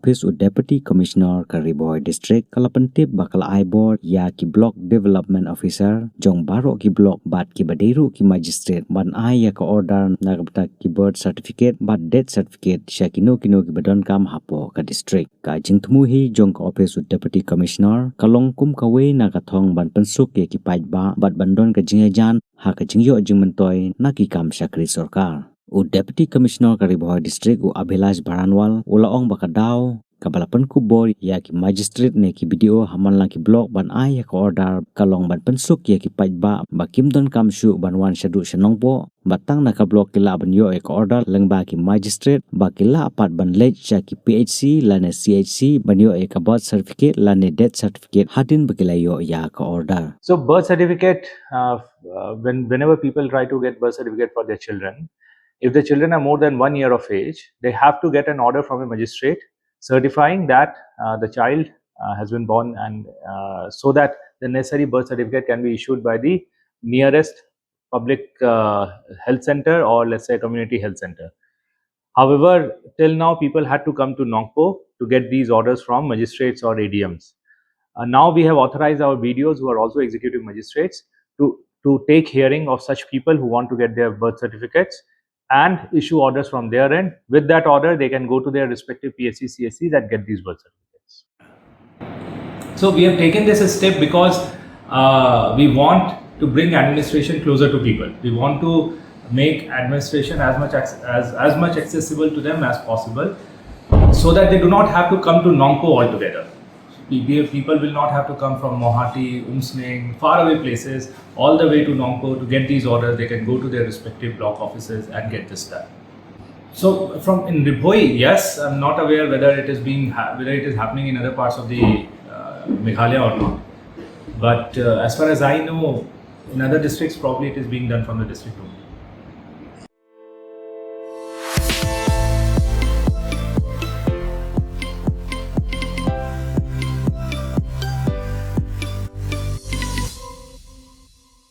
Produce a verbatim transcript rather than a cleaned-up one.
Office u Deputy Commissioner ka Ri Bhoi District ka la pyntip ba ka la ai bor ïa ki Block Development Officer jong baroh ki block bad kiba dei ruh ki magistrate ban ai ïa ka order na ka bynta ki birth certificate bad death certificate sha kino kino kiba donkam hapoh ka district. Ka jingthmu hi jong ka office u Deputy Commissioner ka long kum kawei na ka thong ban pynsuk ïa ki paidbah bad ban don ka jingïajan ha ka jingïoh jingmyntoi na ki kam shakri sorkar. U Deputy Commissioner ka Ri Bhoi District u Abhilash Baranwal u la ong ba ka daw kaba la pynkup bor ïa ki magistrate ne ki B D O ha man la ki block ban ai ïa ka order ka long ban pynsuk ïa ki paidbah ba kim donkam shuh ban wan shaduh sha Nongpoh, ba tang na ka block ki lah ban ïoh ïa ka order lyngba ki magistrate ba ki lah pat ban leit sha ki P H C lane C H C ban ïoh ïa ka birth certificate lane death certificate hadien ba ki la ïoh ïa ka order. So birth certificate, uh, uh, when whenever people try to get birth certificate for their children, if the children are more than one year of age, they have to get an order from a magistrate certifying that uh, the child uh, has been born, and uh, so that the necessary birth certificate can be issued by the nearest public uh, health center or, let's say, community health center. However, till now, people had to come to Nongpoh to get these orders from magistrates or A D Ms. Uh, now we have authorized our B D Os, who are also executive magistrates, to, to take hearing of such people who want to get their birth certificates and issue orders from their end. With that order, they can go to their respective P H C, C H Cs and get these birth certificates. So we have taken this step because uh, we want to bring administration closer to people. We want to make administration as much ac- as, as much accessible to them as possible, so that they do not have to come to Nongpoh altogether. Pe- People will not have to come from Mawhati, Umsning, faraway places, all the way to Nongpoh to get these orders. They can go to their respective block offices and get this done. So from in Ri Bhoi, yes, I'm not aware whether it is being ha- whether it is happening in other parts of the uh, Meghalaya or not. But uh, as far as I know, in other districts, probably it is being done from the district only.